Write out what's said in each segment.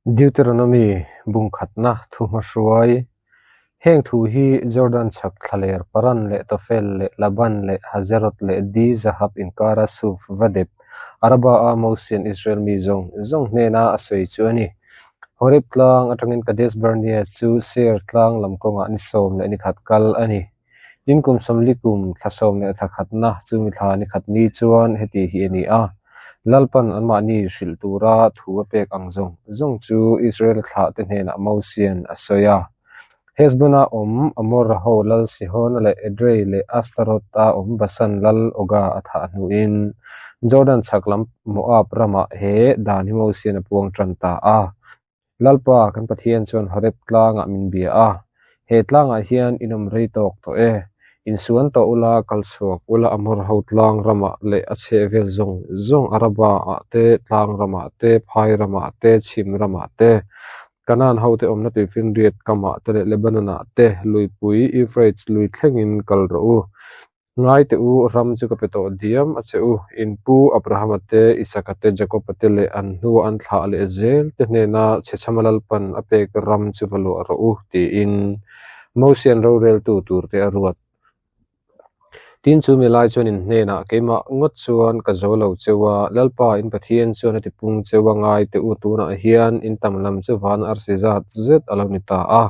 Deuteronomy bungkhatna thuhmahruai. Heng thu hi Jordan chhak thlaler Paran leh Tofel leh Laban leh Hazeroth leh Di Zahab inkara Suf va dep Araba-a Mosian Israel mi zawng zawng hnena a sawi chu a ni. Horeb tlang atangin Kadesh Barnea chu Seir tlang lam kawngah ni 11 kal a ni. Tin kum 40 kum thla 11na chumi thla ni khat ni chuan heti hi a ni a, Lalpan anmahni hrilh tura thu a pek ang zawng zawng chu Israel thlahte hnenah Mosian a sawi a. Heshbon-a awm Amor-a ho lal Sihon-a leh Edrei leh Ashtaroth-a awm Basan lal Oga a thah hnuin Jordan chhak lam Moab ramah he dan hi Mosian a puang tan ta a. Lalpa, kan Pathian chuan Horeb tlangah min bia a, He tlangah hian in awm rei tawk tawh e. Insuan tawh ula, kal chhuak ula Amor ho tlang ramah leh a chheh vel zawng zawng Araba-ah te, tlang ramah te, phai ramah te, chhim ramah te, Kanaan hote awmna tuifinriat kamah te leh Lebanon-ah te, luipui Euphrates lui thlengin kal rawh u. Ngai teh u, ram chu ka pe tawh diam a che u. In pu Abrahama te, Isaka te, Jakoba te leh an hnua an thlah leh zel te hnena chhechhama Lalpan a pek ram chu va luah rawh u, tiin Mosian roreltu turte a ruat. Tin chu mi lai chuan in hnenah keimah ngawt chuan ka zo lo cheu a, Lalpa in Pathian chuan a ti pung cheu a ngai teh u, tunah hian in tam lam chu van arsi zat zet a lo ni ta a.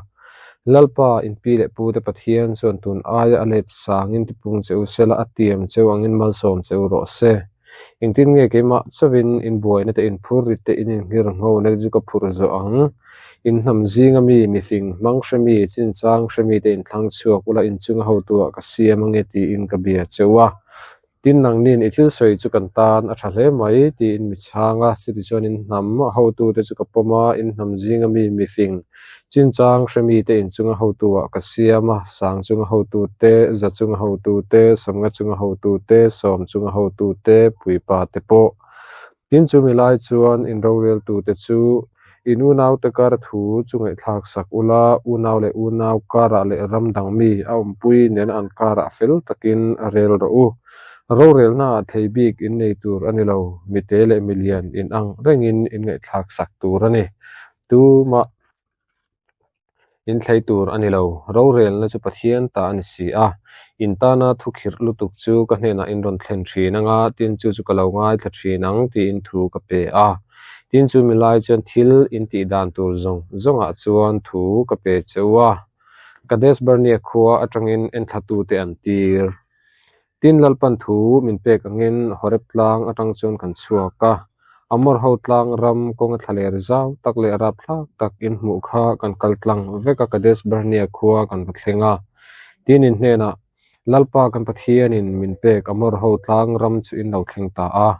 Lalpa in pi leh pute Pathian chuan tun aia a let sangin ti pung che u sela a tiam cheu angin malsawm che u rawh se. Engtin nge keimah chauhin in buaina te in phur rit te in inghir ngho na chu ka phurh zawh ang? In hnam zinga mi, mifing, hmang hre mi, chinchang hre mi te inthlang chhuak ula inchunga hotuah ka siam ange tiin ka bia cheu a. Tin nangnin i thil sawi chu kan tan a tha hle mai tiin mi chhang a, chuti chuan in hnam a hotute chu ka pawm a, in hnam zinga mi mifing, chinchang hre mite inchunga hotuah ka siam a, sang chunga hotute, za chunga hotute, sawmnga chunga hotute, sawm chunga hotute, puipa te pawh. Tin chumi lai chuan in roreltute chu in unaute kar thu chu ngaihthlak sak ula, unau leh unau karah leh ram dang mi a awmpui nen an karah fel takin a rel rawh u. Rorelnaah thei bik in nei tur a ni lo, mite leh milian in ang rengin in ngaihthlak sak tur a ni. Tumah. In thlei tur a ni lo. Rorelna chu Pathian ta a ni si a. In tana thu khirh lutuk chu ka hnenah in rawn thlen thin ang a, tin chu chu ka lo ngaithla thin ang tiin thu ka pe a. Tin chu milai chuan thil in tih dan tur zawng zawngah chuan thu ka pe che u a. Kadesh Barnea khua atangin enthlatute an tir. Tin Lalpan thu min pek angin Horeb tlang atang chuan kan chhuak a, Amor ho tlang ram kawnga thlaler zau tak leh rapthlak tak in hmuh kha kan kal tlang vek a Kadesh Barnea khua kan va thleng a. Tin in hnenah, Lalpa kan Pathianin min pek Amor ho tlang ram chu in lo thleng ta a.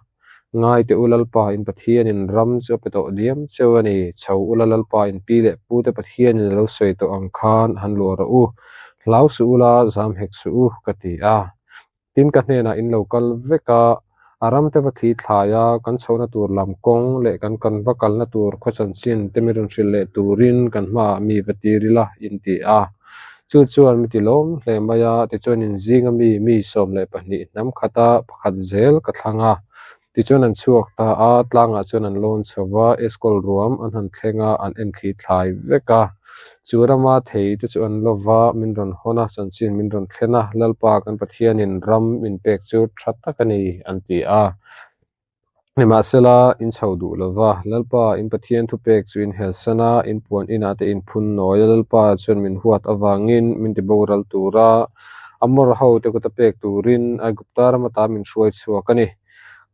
Ngai teh u Lalpa in Pathianin ram chu a pe tawh diam cheu a ni, chho ula Lalpa in pi leh pute Pathianin a lo sawi tawh ang khan han luah rawh u, hlau suh ula zam hek suh u ka ti a. Tin ka hnenah in lo kal vek a, a ram te va thli thlai a, kan chhohna tur lam kawng leh kan kan va kalna tur khaw chanchin te mi rawn hrilh leh turin kan hmaah mi va tir ila in ti a. Chu chuan mi ti lawm hle mai a, tichuan in zinga mi mi 12 hnam khata pakhat zel ka thlang a. Tichuan an chhuak ta a, tlangah chuan an lawn chho va, Eskol ruam an han thleng a, an en thli thlai vek a. Chu rama thei te chu an lo va, min rawn hawn a, chanchin min rawn thlen a, Lalpa kan Pathianin ram min pek chu tha tak a ni, an ti a. Nimahsela, in chho duh lo va, Lalpa, in Pathian thupek chu in helsan a, in puan inah te in phun nawi a, Lalpa chuan min huat avangin min ti boral tura Amor hote kuta pek turin Aigupta ram ata min hruai chhuak a ni.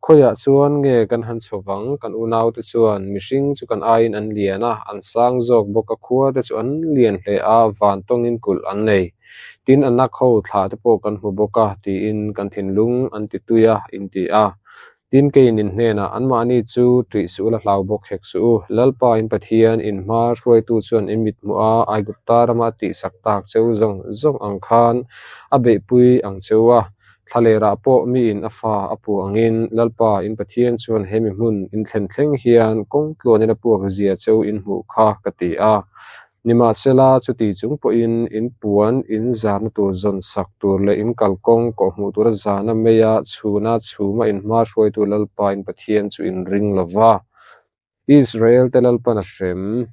Khawiah chuan nge kan han chho vang? Kan unaute chuan mihring chu kan aiin an lian a, an sang zawk bawk a, khua te chu an lian hle a, van tawngin kulh an nei. Tin, a nak ho thlah te pawh kan hmu bawk a, tiin kan thinlung an ti tui a, in ti a. Tin, keiin in hnenah anmahni chu ṭih suh la hlau bawk hek suh u. Lalpa in Pathian, in hma hruaitu chuan in mit hmuh a, Aigupta rama a tihsak tak cheu zawng zawng ang khan a beihpui ang cheu a. Thlalerah pawh miin a fa a puh angin Lalpa in Pathian chuan he mi hmun in thlen thleng hian kawng tluanin a puak zia cheu in hmuh kha ka ti a. Nimahsela, chuti chung pawhin in puan in zarna tur zawn sak tur leh in kalkawng kawhhmuh tura zana meia chhuna chhuma in hma hruaitu Lalpa in Pathian chu in ring lo va. Israel-te Lalpan a hrem.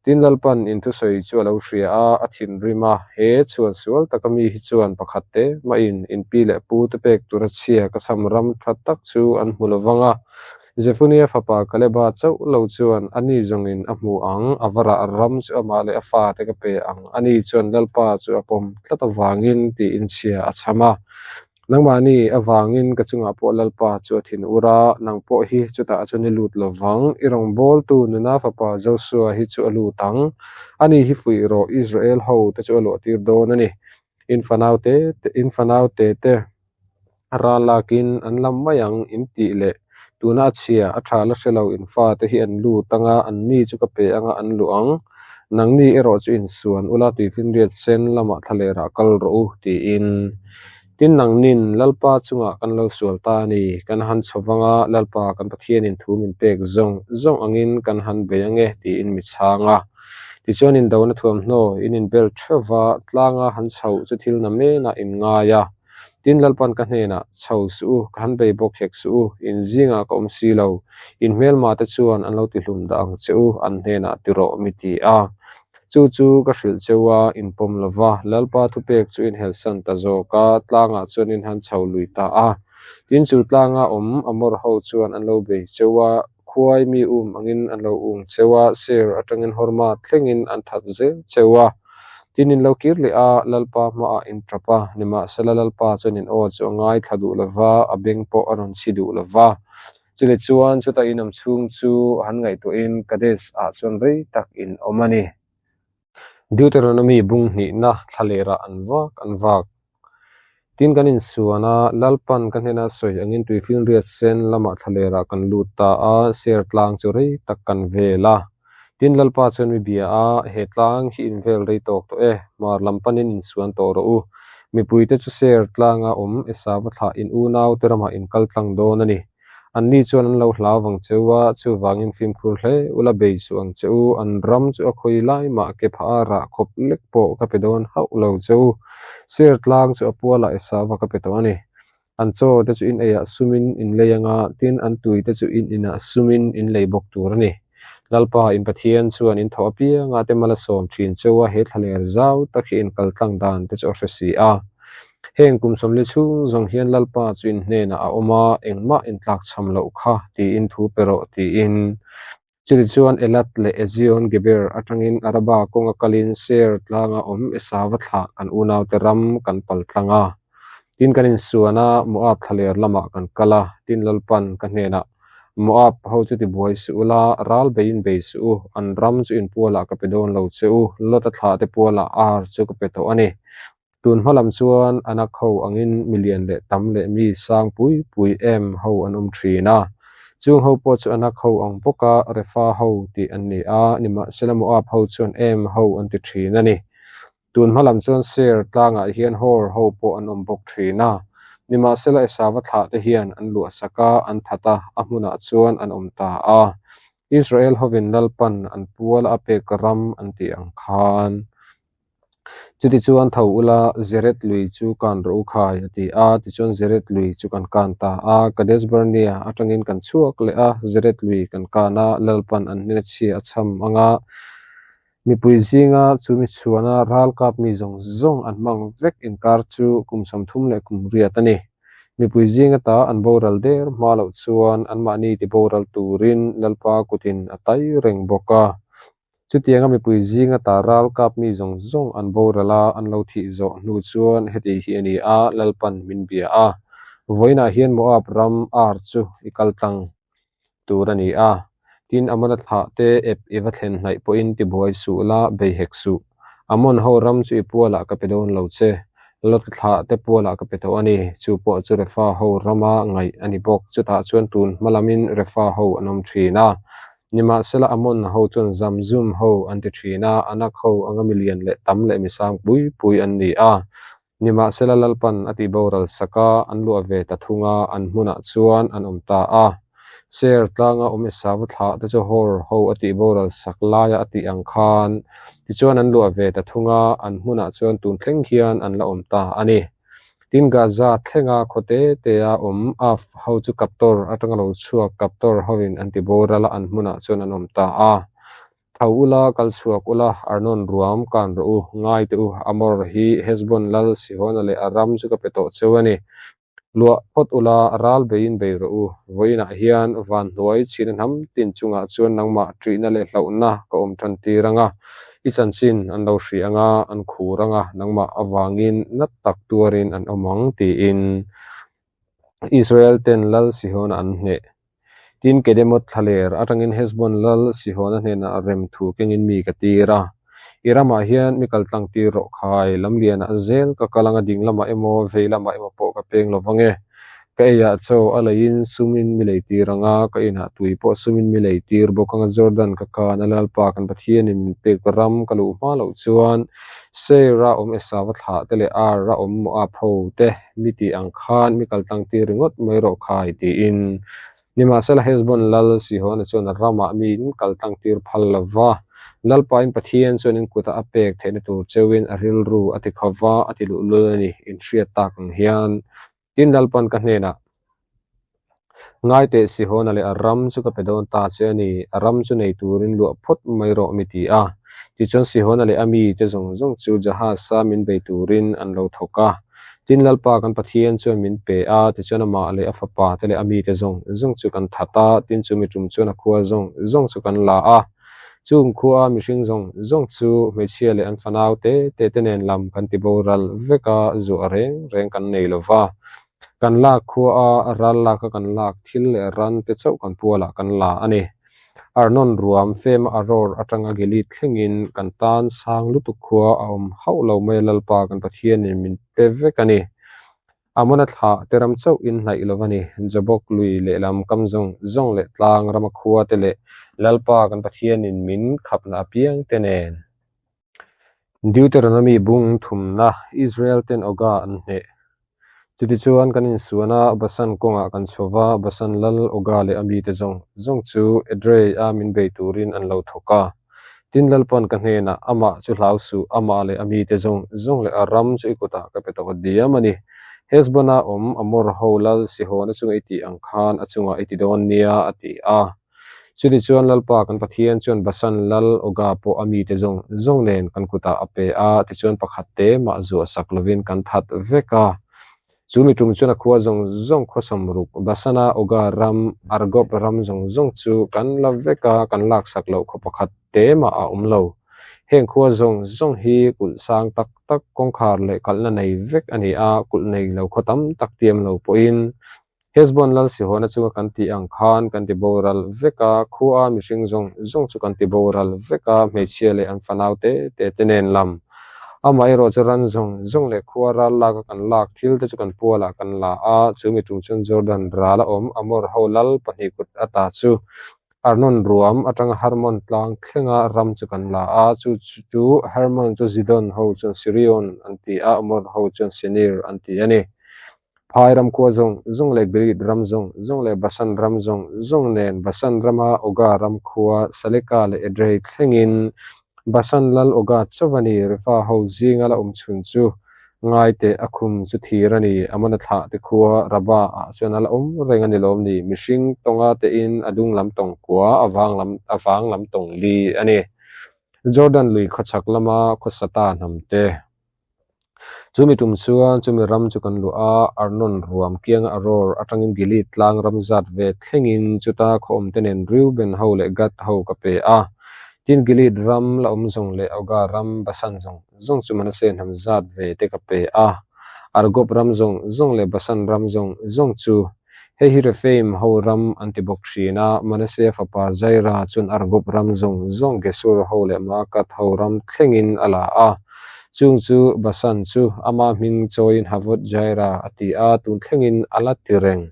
Tin, Lalpan in thusawi chu a lo hria a, a thinrim a, He chhuan sual taka mi hi chuan pakhat te mahin in pi leh pu te pek tura chhia ka chham ram tha tak chu an hmu lo vang a. Jefunia fapa Kaleba chauh lo chuan ani zawngin a hmu ang, a va rah ram chu amah leh a fate ka pe ang, ani chuan Lalpa chu a pawm tlat avangin tiin chhia a chham a. Nangmahni avangin ka chungah pawh Lalpa chu a thin ur a, nang pawh hi chutah chuan i lut lo vang. I rawngbawltu nuna fapa Josua hi chu a lut ang. Ani hi fuih rawh, Israel ho te chu a luahtir dawn a ni. In fanau te te, in fanau te te ral lakin an lam mai ang in tih leh tuna a chhia, a tha la hre lo in fate hi an lut anga anni chu ka pe anga an luh ang. Nangni erawh chu insuan ula tuifinriat sen lamah thlalerah kal rawh u tiin. Tin nangnin Lalpa chungah kan lo sual ta a ni, kan han chho vang a, Lalpa kan Pathianin thu min pek zawng zawng angin kan han bei ange tiin mi chhang a. Tichuan indona thuamhnaw in inbel theuh va, tlanga han chhoh chu thil na menah in ngai a. Tin Lalpan ka hnenah, Chho suh u, ka han bei bawk hek suh u, in zingah ka awm si lo, in hmelma te chuan an lo tihlum dah ang che u, an hnenah ti rawh mi ti a. Chu chu ka hrilh cheu a, in pawm lo va, Lalpa thupek chu in helsan ta zawk a, tlangah chuan in han chho lui ta a. Tin chu tlanga awm Amor ho chuan an lo bei cheu a, khuai mi um angin an lo ung cheu a, Seir atangin Horma thlengin an that zel cheu a. Tin in lo kir leh a, Lalpa hmaah in tap a, nimahsela Lalpa chuan in aw chu a ngaithla duh lo va, a beng pawh a rawn chhi duh lo va. Chule chuan chuta in awm chhung chu han ngaihtuahin Kadesh-ah chuan rei tak in awm a ni. Deuteronomy bung hnihna thlalerah an vak an vak. Tin kan insuan a, Lalpan ka hnena sawi angin tuifinriat sen lamah thlalerah kan lut ta a, Seir tlang chu rei tak kan vel a. Tin Lalpa chuan mi bia a, He tlang hi in vel rei tawk tawh e, hmar lam panin insuan tawh rawh u. Mipuite chu Seir tlanga awm Esava thlah in unaute ramah in kal tlang dawn a ni. Anni chuan an lo hlau vang che u a, chuvangin fimkhur hle ula bei suh ang che u, an ram chu a khawi lai mah ke phah a rah khawp lek pawh ka pe dawn hauh lo che u. Seir tlang chu a pualah Esava ka pe tawh a ni. An chaw te chu in eiah sumin in lei anga, tin an tui te chu in inah sumin in lei bawk tur a ni. Lalpa in Pathian chuan in thaw apianga te mal a sawm thin cheu a, he thlaler zau tak hi in kal tlang dan te chu a hre si a. Heng kum sawmli chhung zawng hian Lalpa chu in hnenah a awm a, engmah in tlak chham loh kha tiin thu pe rawh tiin. Chumi chuan Elat leh Ezion Geber atangin Araba kawnga kalin Seir tlanga awm Esava thlah kan unaute ram kan pal tlang a. Tin kan insuan a, Moab thlaler lamah kan kal a, tin Lalpan ka hnenah, Moab ho chu tibuai suh ula, ral beiin bei suh u, an ram chu inpualah ka pe dawn lo che u, Lota thlahte pualah Ar chu ka pe tawh a ni. Tun hma lam chuan Anak ho angin milian leh tam leh mi sang pui pui em ho an awm thin a. Chung ho pawh chu Anak ho ang bawka Refa ho tih an ni a, nimahsela Moab ho chuan em ho an ti thin a ni. Tun hma lam chuan Seir tlangah hian Hor ho pawh an awm bawk thin a. Nimahsela Esava thlah te hian an luahsak a, an that a, a hmunah chuan an awm ta a. Israel hovin Lalpan an puala a pek ram an tih ang khan. Chutichuan tho ula, Zeret lui chu kan rawh u khai, a ti a. Tichuan Zeret lui chu kan kan ta a. Kadesh Barnea atangin kan chhuak leh a, Zeret lui kan kan a, Lalpan an hnena chhia a chham ang a. Mipui zinga chu mi chhuana ralkap mi zawng zawng an hmang vek inkar chu kum 30 leh kum riat a ni. Mipui zinga ta an boral der hma loh chuan anmahni ti boral turin Lalpa kutin a tai reng bawk a. Chutianga mipui zinga ta ral kap mi zawng zawng an boral a, an lo thih zawh hnu chuan heti hi a ni a, Lalpan min bia a. Vawiinah hian Moab ram Ar chu i kal tlang tur a ni a. Tin, Amona thlah te ep i va thlen hnaih pawhin tibuai suh la, bei hek suh. Amon ho ram chu i pualah ka pe dawn lo che. Lot thlah te pualah ka pe tawh a ni. Chu pawh chu Refa ho rama ngaih a ni bawk. Chutah chuan tun hma lamin Refa ho an awm thin a. Nimahsela Amon ho chuan Zamzum ho an ti thin a, Anak ho anga milian leh tam leh misang pui pui an ni a. Nimahsela Lalpan a tih boral sak a, an luah ve ta thung a, an hmunah chuan an awm ta a. Seir tlanga awm Esau thlah te chu Hor ho a tih boral sak laia a tih ang khan tichuan an luah ve ta thung a, an hmunah chuan tun thleng hian an la awm ta a ni. Tin, Gaza thlenga khaw te tea awm Av ho chu Kaptor atanga lo chhuak Kaptor hovin an ti boral a, an hmunah chuan an awm ta a. Tho ula, kal chhuak ula, Arnon ruam kan rawh u, ngai teh u, Amor hi Hesbon lal Sihona leh a ram chu ka pe tawh cheu a ni. Luah phawt ula, ral beiin bei rawh u. Vawiinah hian van hnuai chhina hnam tin chungah chuan nangmah ṭihna leh hlauhna ka awm ṭan tir ang a, i chanchin an lo hrih ang a, an khur ang a, nangmah avangin na tak tuarin an awm ang, tiin Israel ten Lal Sihona an hneh. Tin, Kedemoth thlaler atangin Hesbon lal Sihona hnenah rem thu kengin mi ka tir a. I ramah hian mi kal tlang tir rawh khai, lamlianah zel ka kal anga ding lamah emaw vei lamah emaw pawh ka peng lo vang e. Ka eiah chaw a leiin sumin mi lei tir ang a, ka inah tui pawh sumin mi lei tir bawk anga Jordan ka kan a Lalpa kan Pathianin min pek ram ka luh hma loh chuan Seir-a awm Esau-a thlah te leh Ar-a awm Moab ho te mi tih ang khan mi kal tlang tir ringawt mai rawh khai tiin. Nimahsela Hesbon lal Sihona chuan a ramah mi in kal tlang tir phal lo va, Lalpain Pathian chuan in kutah a pek theihna tur cheuhin a rilru a ti kho va, a ti luhlul a ni, in hriat tak ang hian. Tin Lalpan ka hnenah, Ngaiteh Sihona leh a ram chu ka pe dawn ta che a ni, a ram chu nei turin luah phawt mai rawh mi ti a. Tichuan Sihona leh a mite zawng zawng chu Jahasa min bei turin an lo thawk a. Tin Lalpa kan Pathian chuan min pe a, tichuan amah leh a fapa te leh a mite zawng zawng chu kan that a, tin chumi tum chuan a khua zawng zawng chu kan la a. Chung khua mihring zawng zawng chu hmeichhia leh an fanau te te te nen lam kan ti boral vek a, zuah reng reng kan nei lo va. Kan lak khua a, ral lak a kan lak thil leh ran te chauh kan pualah kan la a ni. Arnon ruam fema Aror atanga Gilead thlengin kan tan sang lutuk khua a awm hauh lo mai a Lalpa kan Pathianin min pe vek a ni. Amona thlah te ram chauh in hnaih lo a ni. Jabok lui lehlam kam zawng zawng leh tlang rama khua te leh Lalpa kan Pathianin min khapna apiang te nen. Deuteronomy bung thumna Israel ten Oga an hneh. Chutichuan kan insuan a, Basan kawngah kan chho va, Basan lal Oga leh a mite zawng zawng chu Edrei-a min bei turin an lo thawk a. Tin Lalpan ka hnenah, Amah chu hlau suh, amah leh a mite zawng zawng leh a ram chu i kutah ka pe tawh diam a ni. Hesbon-a awm Amor ho lal Sihona chunga i tih ang khan a chungah i ti dawn nia, a ti a. Chutichuan Lalpa kan Pathian chuan Basan lal Oga pawh a mite zawng zawng nen kan kutah a pe a, tichuan pakhat te mah zuah sak lovin kan that vek a. Chu mi tum chuan a khua zawng zawng khawsawm ruk Basana Oga ram, Argob ram zawng zawng chu kan la vek a, kan laksak loh khaw pakhat te mah a awm lo. Heng khua zawng zawng hi kulh sang tak tak kawngkhar leh kalhna nei vek a ni a, kulh nei lo khaw tam tak tiam lo pawhin Hesbon lal Sihona chunga kan tih ang khan kan ti boral vek a, khua mihring zawng zawng chu kan ti boral vek a, hmeichhia leh an fanau te te te nen lam. Amaherawh chu ran zawng zawng leh khua ral lak a kan lak thil te chu kan pualah kan la a, chu mi tum chuan Jordan ral a awm Amor ho lal pahnih kut ata chu Arnon ruam atanga Hermon tlang thlenga ram chu kan la a, chu chu Hermon chu Zidon ho chuan Sirion an ti a, Amor ho chuan Senir an ti a ni. Phai ram khua zawng zawng leh Gilead ram zawng zawng leh Basan ram zawng zawng nen Basan rama Oga ram khua Saleka leh Edrei thlengin Basan lal Oga chauh a ni. Refa ho zinga la awm chhun chu ngai teh a khum chu thir a ni. Amona thlah te khua Raba ah chuan a la awm reng a ni lawm ni. Mihring tawnga tein a dung lam tawng kua a vang lam a vang lam tawng li a ni. Jordan lui khawchhak lama khawsata hnam te. Chumi tum chuan chumi ram chu kan luah a, Arnon ruam kianga Aror atangin Gilead tlang ram zat ve thlengin chuta khaw awmte nen Reuben ho leh Gad ho ka pe a. Tin Gilead ram la awm zawng leh Oga ram Basan zawng zawng chu Manasseh hnam zat ve te ka pe a. Argob ram zawng zawng leh Basan ram zawng zawng chu Hei hi Rephaim ho ram an ti bawk thin a, Manasseh fapa Jaira chuan Argob ram zawng zawng Gesur ho leh Maakath ho ram thlengin a la a. Chung chu Basan chu ama hming chawiin Havoth Jaira a ti a, tun thlengin a la ti reng.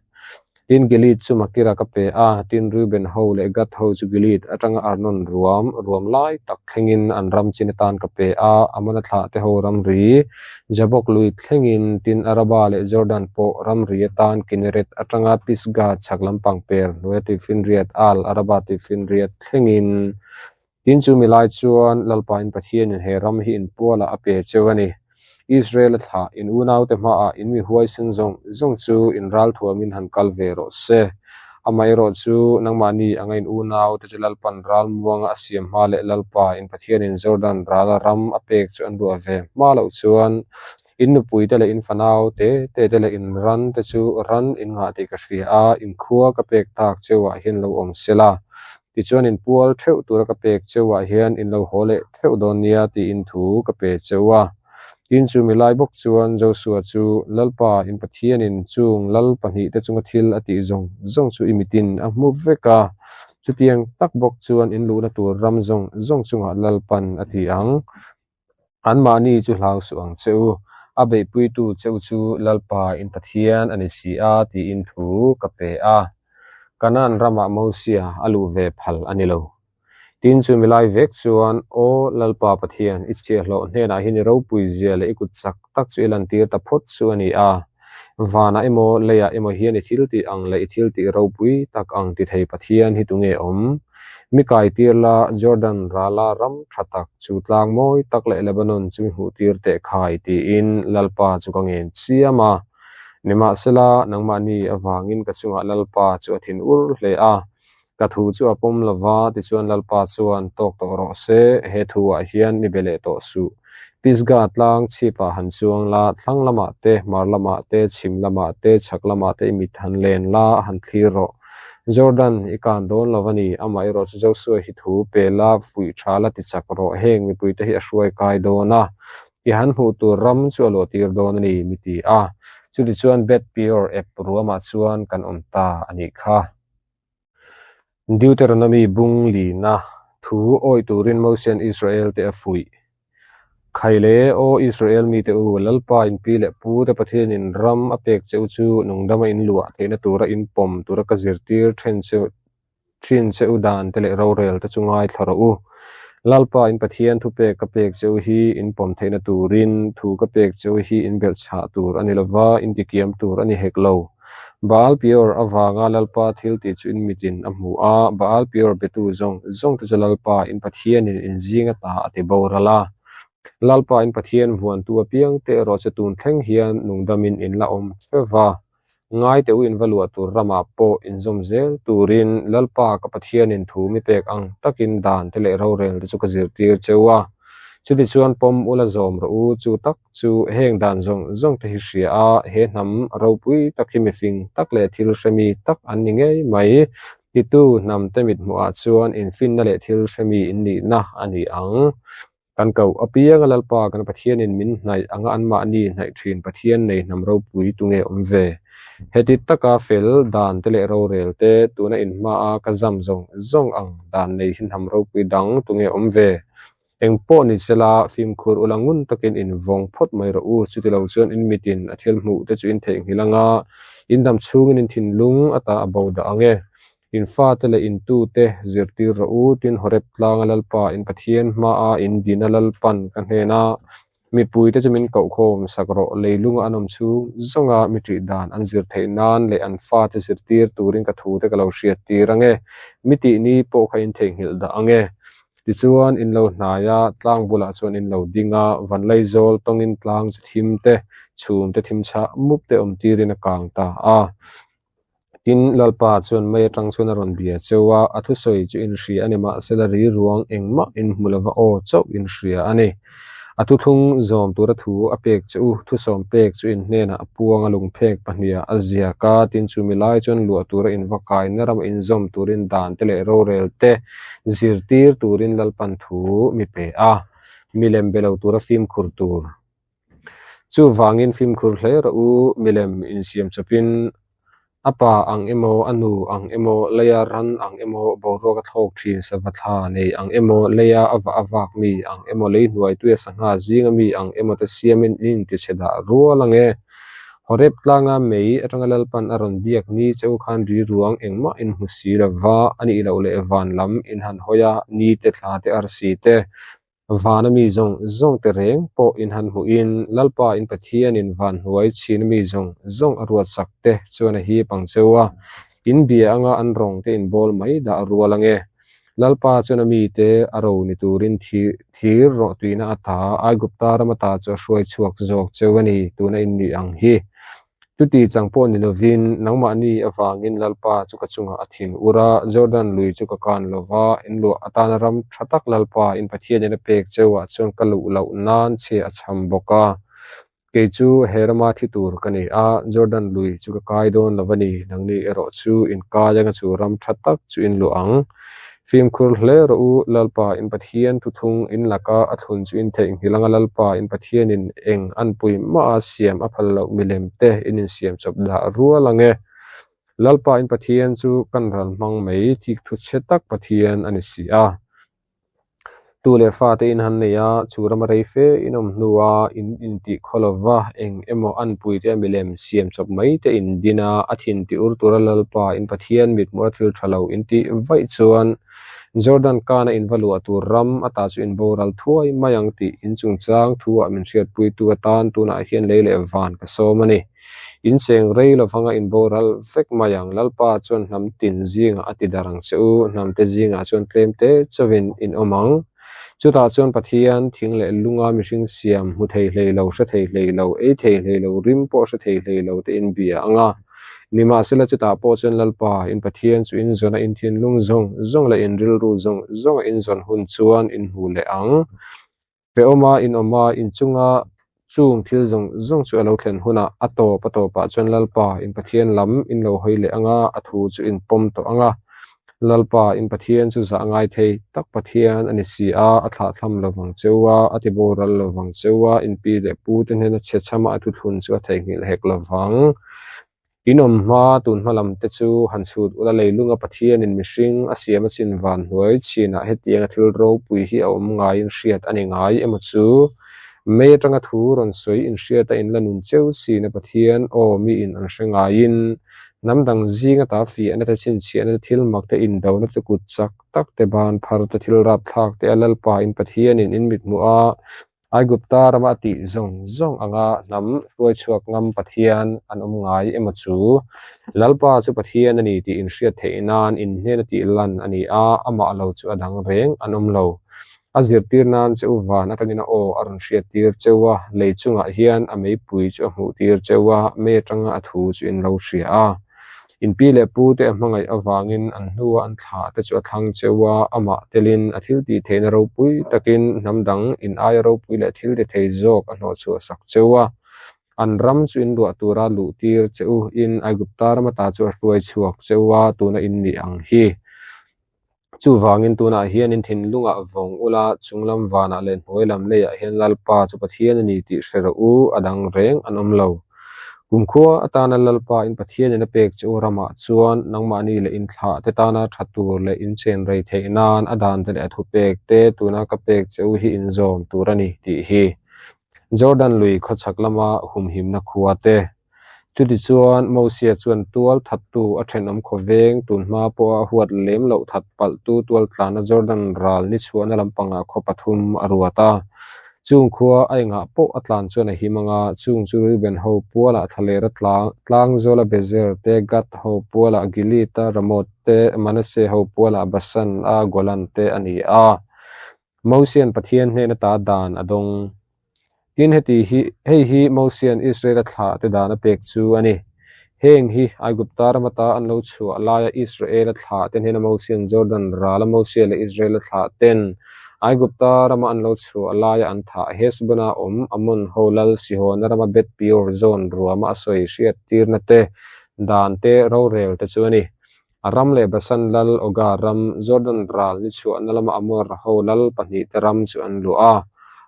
Tin Gilead chu Makira ka pe a, tin Reuben ho leh Gad ho chu Gilead atanga Arnon ruam, ruam lai tak thlengin an ram chin atan ka pe a, Amona thlah te ho ramri Jabok lui thlengin tin Araba leh Jordan pawh ramri atan Kinneret atanga Pisgah chhak lampang per hnuaia tuifinriat Al Araba tuifinriat thlengin tin chu mi lai chuan Lalpain Pathianin he ram hi inpualah a pe cheu a ni. Israel-a thlah in unaute hmaah in mi huaisen zawng zawng chu in ralthuamin han kal ve rawh se. Amaherawh chu nangmahni anga in unaute chu Lalpan ralmuanga a siam hma leh Lalpa in Pathianin Jordan rala ram a pek chu an ruah ve hma loh chuan in nupuite leh in fanau te te te leh in ran te chu ran in ngah tih ka hria a, in khua ka pek tak cheuah hian lo awm sela. Tichuan in pual theuh tura ka pek cheuah hian in lo haw leh theuh dawn nia tiin thu ka pe cheu a. Tin chu milai bawk chuan Joshua chu, Lalpa, in Pathianin chung lal pahnihte chunga thil a tih zawng zawng chu i mitin a hmu vek a, chutiang tak bawk chuan in luhna tur ram zawng zawng chungah Lalpan a ti ang. Anmahni chu hlau suh ang che u, a beihpuitu che u chu Lalpa in Pathian a ni si a tiin thu ka pe a. Kanaan ramah Mosia a luh ve phal a ni lo. Tin chu milai vek chuan, Aw Lalpa Pathian, i chhiahhlawh hnenah hian i ropui zia leh i kut chak tak chu i lantir ta phawt chu a ni a. Vanah emaw leiah emaw hian i thiltih ang leh i thiltih ropui tak ang ti thei Pathian hi tunge awm? Mi kaitir la, Jordan rala ram tha tak chu tlang mawi tak leh Lebanon chu mi hmuhtir teh khai tiin Lalpa chu ka ngen chiam a. Nimahsela, nangmahni avangin ka chungah Lalpa chu a thin ur hle a. Ka thu chu a pawm lo va, tichuan Lalpa chuan tawk tawh rawh se, he thuah hian mi be leh tawh suh. Pisgah tlang chhipah han chuang la, thlang lamah te, hmar lamah te, chhim lamah te, chhak lamah te i mit han len la, han thlir rawh. Jordan, i kan dawn lo a ni, amaherawh chu Joshua hi thu pe la, fuih tha la ti chak rawh, heng mipuite hi a hruai kai dawn a, i han hmuh tur ram chu a luahtir dawn a ni, mi ti a. Chutichuan Beth Peor ep ruamah chuan kan awm ta a nih kha. Deuteronomy bung lina thu awih turin Mosian Israel te a fuih. Khaile, Aw Israel mite u, Lalpa in pi leh pu te Pathianin ram a pek che u chu nungdama in luah theihna tura in pawm tura ka zirtir then che thin che u dan te leh rorel te chu ngaithla rawh u. Lalpa in Pathian thupek ka pek che u hi in pawm theihna turin thu ka pek che u hi in belhchhah tur a ni lova, in tikiam tur a ni hek lo. Baal Peor avanga Lalpa thil tih chu in mitin a hmu a, Baal Peor betu zawng zawng te chu Lalpa in Pathianin in zinga ta a ti boral a. Lalpa in Pathian vuantu apiang te erawh chu tun thleng hian nungdamin in la awm theuh va, ngai teh u in va luah tur ramah pawh inzawm zel turin Lalpa ka Pathianin thu mi pek ang takin dan te leh rorel te chu ka zirtir cheu a. Chutichuan pawm ula zawm rawh u, chu tak chu heng dan zawng zawng te hi hria a, he hnam ropui tak hi mifing tak leh thil hremi tak an ni ngei mai. Titu hnam te mithmuhah chuan infinna leh thil hremi in nihna a ni ang. Kan koh apianga Lalpa kan Pathianin min hnaih anga anmahni hnaih thin Pathian nei hnam ropui tunge awm ve? Heti taka fel dan te leh rorel te tuna inhmaa ka zam zawng zawng ang dan nei hi hnam ropui dang tunge awm ve? Eng pawh ni sela, fimkhur ula ngun takin in vawng phawt mai rawh u. Chutilo chuan in mitin a thil hmuh te chu in theihnghilh anga in dam chhungin in thinlung ata a bo dah ang e. In fate leh in tute zirtir rawh u, tin Horeb tlanga Lalpa in Pathian hmaa in dina Lalpan ka hnena mipuite chu min kohkhawm sak rawh, leilunga an awm chhung zawnga mi ṭih dan an zir theih nan leh an fate zirtir turin ka thute ka lo hriattir ang e, mi tih ni pawh kha in theihnghilh dah ang e. Tichuan in lo hnai a, tlang bulah chuan in lo ding a, Vanlaizawl tawngin tlang chu thim te, chhum te thim chhah mup te awm tirin a kang ta a. Tin, Lalpa chuan mei atang chuan a rawn bia cheu a, a thusawi chu in hria a ni, mahsela ri ruang engmah in hmu lova aw chauh in hria a ni. A thuthlung zawm tura thu a pek che u, thusawm pek chu in hnenah a puang a, lungphek pahniha a ziak a, tin chumi lai chuan luah tura in va kaina rama in zawm turin dan te leh rorel te zirtir turin Lalpan thu mi pe a, milem be lo tura fimkhur tur. Chuvangin fimkhur hle rawh u, milem insiam chawpin a pa ang emaw, a nu ang emaw, leia ran ang emaw, boruak a thlawk thin sava thla nei ang emaw, leia a vah a vak mi ang emaw, lei hnuai tuia sangha zinga mi ang emaw te siamin in intichhe dah rual ang e. Horeb tlanga mei atanga Lalpan a rawn biak ni cheu khan ri ruang engmah in hmu si lova, a nih loh leh van lam in han hawi a, ni te, thla te, arsi te, Vana mi zawng zawng te reng pawh in han hmuhin Lalpa in Pathianin van hnuai chhin mi zawng zawng a ruatsak te chuan a hip ang cheu a, in bia anga an rawng te in bawl mai dah rual ange. Lalpa chuan a mite a ro ni turin thir rawhtuina ata Aigupta ram ata chu a hruai chhuak zawk cheu a ni, tuna in nih ang hi. Chuti chang pawh ni lovin, nangmahni avangin Lalpa chu ka chungah a thin ur a, Jordan lui chu ka kan lo va, in luah atana ram tha tak Lalpa in Pathianin a pek cheuah chuan ka luh loh nan che a cham bawk a. Kei chu he rama thi tur ka ni a, Jordan lui chu ka kai dawn lo a ni, nangni erawh chu in kai anga chu ram tha tak chu in luah ang. Fimkhur hle rawh u, Lalpa in Pathian thuthlung in laka a thlun chu in theihnghilh anga Lalpa in Pathianin eng anpui mah a siam a phal loh milem te in insiam chawp dah rual ang e. Lalpa in Pathian chu kan ral hmang mai thik thu chhe tak Pathian a ni si a. Tu leh fate in han nei a, chu rama rei fe in awm hnua in intih khaw lova eng emaw anpuite a milem siam chawp mai te in din a, a thin ti ur tura Lalpa in Pathian mithmuh a thil tha lo in tih vaih chuan Jordan kana in va luah tur ram ata chu in boral thuai mai ang tih in chungchang thu ah min hriatpuitu atan tunah hian lei leh van ka sawm a ni. In cheng rei lovanga in boral vek mai ang. Lalpa chuan hnam tin zingah a ti dar ang che u, hnamte zingah chuan tlem te chauhin in awm ang. Chutah chuan Pathian thing leh lunga mihring siam hmu thei hlei lo, hre thei hlei lo, ei thei hlei lo, rim pawh hre thei hlei lo te in bia ang a. Nimahsela chutah pawh chuan Lalpa, in Pathian chu in zawn a, in thinlung zawng zawng leh in rilru zawng zawnga in zawn hun chuan in hmu leh ang. Hrehawma inawm a, inchunga chung thil zawng zawng chu a lo thlen hunah a tawp a tawpah chuan Lalpa, in Pathian lam in lo hawi leh ang a, a thu chu in pawm tawh ang a. Lalpa, in Pathian chu zah ngai thei tak Pathian a ni si a, a thlahthlam lo vang cheu a, a ti boral lo vang cheu a, in pi leh pu te hnena chhe chhama a thuthlun chu a theihnghilh hek lo vang. In awm hma tun hma lam te chu han chhut ula leilunga Pathianin mihring a siam a chin van hnuai chinah hetianga thil ropui hi a awm ngaiin hriat a ni ngai emaw chu? Mei atanga thu rawn sawi inhriat a inla nun cheu sin a Pathian aw miin an hre ngaiin hnam dang zinga ta fiahna te chhinchhiahna te thil mak te indona te kut chak tak te ban phar te thil rapthlak te a Lalpa in Pathianin in mithmuh a Aigupta rama a tih zawng zawng anga hnam hruaichhuak ngam Pathian an awm ngai emaw chu? Lalpa chu Pathian a ni tih inhriat theih nan inhnena tih lan a ni a, amah lo chu a dang reng an awm lo. A zirtir nan che u van atangin a aw a rawn hriattir cheu a, lei chungah hian a meipui chu a hmuhtir cheu a, mei atanga a thu chu in lo hria a. In pi leh pu te a hmangaih avangin an hnua an thlah te chu a thlang cheu a, amah telin a thil tih theihna ropui takin hnam dang in aia ropui leh thil ti thei zawk a hnawhchhuah sak cheu a. An ram chu in luah tura luh tir che u in Aigupta ram ata chu a hruai chhuak cheu a, tuna in nih ang hi. Chuvangin tunah hian in thinlungah vawng ula, chunglam vanah leh hnuai lam leiah hian Lalpa chu Pathian a ni tih hre rawh u, a dang reng an awm lo. Kumkhua atana Lalpa in Pathianin a pek che u ramah chuan nangmahni leh inthlah te tana tha tur leh inchen rei theih nan a dan te leh a thupek te tuna ka pek che u hi inzawm tur a ni tih hi Jordan lui khawchhak lama humhimna khua te Chutichuan, Mosia chuan tual thattu a thenawm khawveng tun hma pawha a huat lem loh that palhtu tual tlana Jordan ral ni chhuahna lampangah khaw pathum a ruat a. Chung khua a engah pawh a tlan chuan a him ang a, chung chu Reuben ho pualah thlalera tlang Tlangzawla Bezer te, Gad ho pualah Gilead a Ramoth te, Manasseh ho pualah Bashan a Golan te a ni a. Mosian Pathian hnena ta dan a dawng. Tin, heti hi, hei hi Mosian Israela thlah te dan a pek chu a ni. Heng hi Aigupta ram ata an lo chhuah laia Israela thlah te hnena Mosian Jordan rala Mosia leh Israela thlah ten Aigupta rama an lo chhuah laia an thah Heshbona awm Ammon ho lal Sihona rama Beth Peor zawn ruama a sawi hriattirna te dan te rorel te chu a ni. A ram leh Basan lal Oga ram, Jordan ral ni chhuahna lama Amor ho lal pahnihte ram chu an luah a.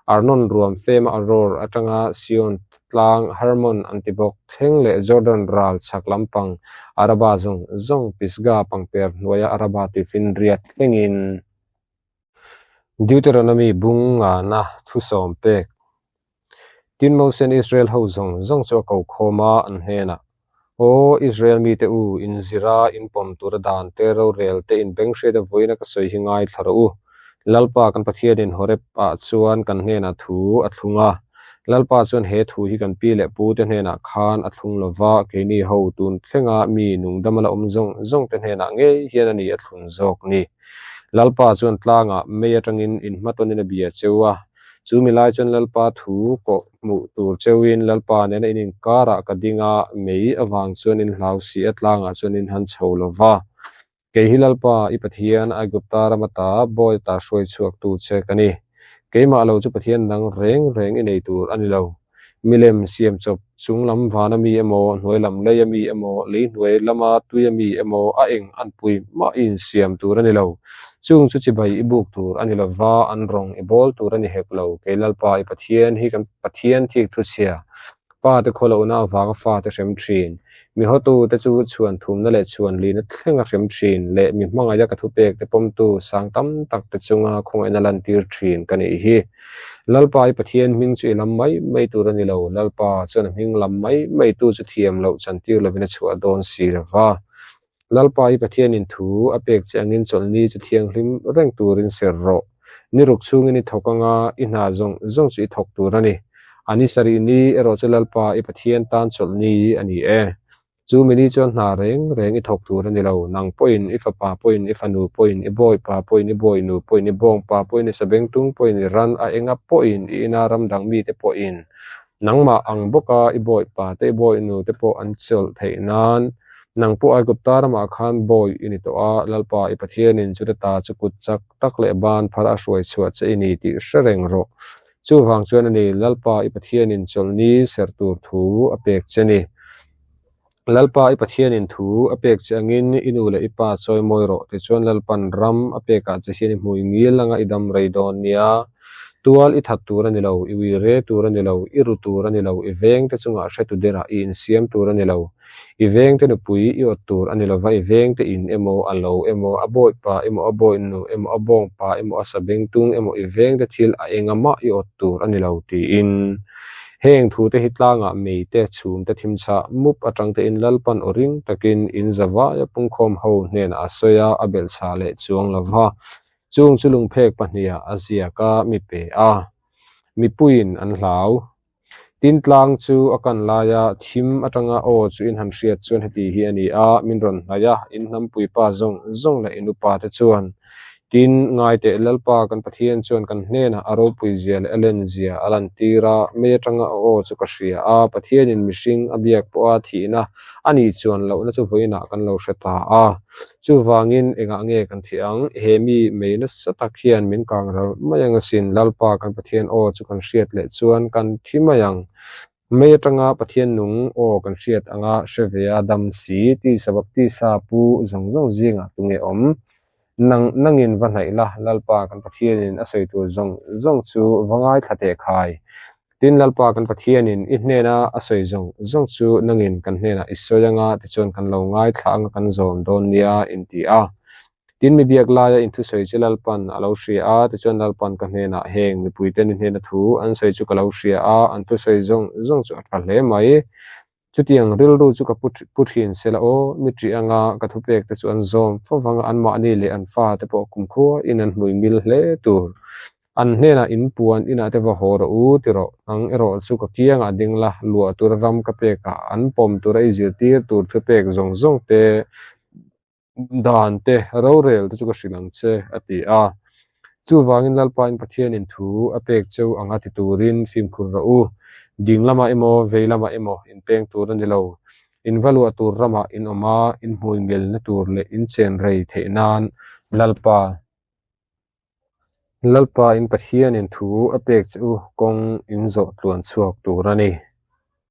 Arnon ruam fema Aror atanga Sion tlang Hermon an ti bawk. Thleng leh Jordan ral chhak lampang Araba zawng zawng Pisgah pangper hnuaia Araba tuifinriat thlengin. Deuteronomy bung ngana thusawm pek. Tin Moses Israel ho zawng zawng chu a ko khawm a, an hnenah, Aw Israel mite u, in zira in pawm tura dan te, rorel te, in beng hriat a vawiin a ka sawi hi ngaithla rawh u. Lalpa kan Pathianin Horeb ah chuan kan hnenah thu a thlung a. Lalpa chuan he thu hi kan pi leh pu te hnenah khan a thlung lo va, keini ho tun thlenga mi nungdama la awm zawng zawng te hnenah ngei hian a ni a thlun zawk ni. Lalpa chuan tlangah mei atangin in hmatawnin a bia cheu a, chu mi lai chuan Lalpa thu kawh hmuh tur cheuin Lalpa nena in inkarah ka ding a, mei avang chuan in hlau si a, tlangah chuan in han chho lo va. Kei hi Lalpa, i Pathian, Aigupta ram ata bawi ata hruai chhuaktu che ka ni. Keimah lo chu Pathian dang reng reng i nei tur a ni lo. Milem siam chawp chung lam vana mi emaw, hnuai lam leia mi emaw, lei hnuai lama tuia mi emaw a eng anpui mah i insiam tur a ni lo. Chung chu chibai i buk tur a ni lo va, an rawng i bawl tur a ni hek lo. Kei Lalpa i Pathian hi kan Pathian thik thuchhia. Pa te khawlohna avanga fate hrem thin. Mi hawtute chu chhuan thumna leh chhuan lihna thlenga hrem thin leh mi hmangaih a ka thupek te pawmtu sang tam tak te chunga khawngaihna lantir thin ka nih hi. Lalpa i Pathian hming chu i lam mai mai tur a ni lo, Lalpa chuan a hming lam mai mai tu chu thiam loh chantir lovin a chhuah dawn si lo va. Lalpa i Pathianin thu a pek che angin chawlhni chu thianghlim reng turin ser rawh. Ni ruk chhungin i thawk anga i hna zawng zawng chu i thawk tur a ni. A ni sarih ni erawh chu Lalpa i Pathian tan chawlhni a ni e. Chu mini chuan hna reng reng i thawk tur a ni lo. Nang pawhin, i fapa pawhin, i fanu pawhin, i bawipa pawhin, i bawinu pawhin, i bawngpa pawhin, i sabengtung pawhin, i ran a enga pawhin, i ina ram dang mite pawhin, nangmah ang bawka i bawipa te, i bawinu te pawh an chawlh theih nan. Nang pawh Aigupta ramah khan bawi i ni tawh a, Lalpa i Pathianin chuta ta chu kut chak tak leh ban phar a hruai chhuah che i ni tih hre reng rawh. Chuvang chuan a ni, Lalpa i Pathianin chawlhni serh tur thu a pek che ni. Lalpa i Pathianin thu a pek che angin i nu leh i pa chawi mawi rawh, tichuan Lalpan ram a pekah che hian i hmui ngil anga i dam rei dawn nia. Tual i that tur a ni lo, i ui re tur a ni lo, i ru tur a ni lo, i vengte chungah hretu derah i insiam tur a ni lo. I vengte nupui i awt tur a ni lova, i vengte in emaw, a lo emaw, a bawipa emaw, a bawinu emaw, a bawngpa emaw, a sabengtung emaw, i vengte thil a enga mah i awt tur a ni lo tiin. Heng thute hi tlangah meite, chhumte thimchhah mup atang tein Lalpan aw ring takin in zavaia pungkhawm ho hnenah a sawi a, a belhchhah leh chuang lova. Chung chu lungphek pahniha a ziak a, mi pe a. Mipuiin an hlau. Tin tlang chu a kan laia thim atanga aw chu in han hriat chuan heti hi a ni a, min rawn hnaih a, in hnampui pa zawng zawng leh in upa te chuan Tin, ngai teh Lalpa kan Pathian chuan kan hnenah a ropui zia leh a len zia a lantir a, mei atanga a aw chu ka hria a, Pathianin mihring a biak pawha thihna a nih chuan lohna chu vawiinah kan lo hre ta a. Chuvangin engah nge kan thih ang? He mi mei nasa tak hian min kang ral mai ang asin, Lalpa kan Pathian aw chu kan hriat leh chuan kan thi mai ang. Mei atanga Pathian nung aw kan hriat anga hre ve a dam si, tisa baptisa pu zawng zawng zingah tunge awm? Nang nangin va hnaih la, Lalpa kan Pathianin a sawi tur zawng zawng chu va ngaithla teh khai. Tin, Lalpa kan Pathianin i hnena a sawi zawng zawng chu nangin kan hnenah i sawi anga tichuan kan lo ngaithla anga kan zawm dawn nia in ti a. Tin, mi biak laia in thusawi chu Lalpan a lo hria a, tichuan Lalpan ka hnenah heng mipuiten i hnena thu an sawi chu ka lo hria a, an thusawi zawng zawng chu a tha hle mai. Chutiang rilru chu ka pu thin se la aw, mi ṭih anga ka thupek te chu an zawm fo vang a, anmahni leh an fa te pawh kumkhua in an hmui mil hle tur. An hnenah in puan inah te va haw rawh u ti rawh, nang erawh chu ka kiangah ding la, luah tura ram ka pekah an pawm tura i zirtir tur thupek zawng zawng te dan te, rorel te chu ka hrilh ang che, a ti a. Chuvangin Lalpain Pathianin thu a pek cheu anga ti turin fimkhur rawh u. Ding lamah emaw, vei lamah emaw in peng tur a ni lo. In va luah tur ramah in awm a, in hmui ngelna tur leh in chen rei theih nan Lalpa Lalpain Pathianin thu a pek che u kawng in zawh tluan chhuak tur a ni.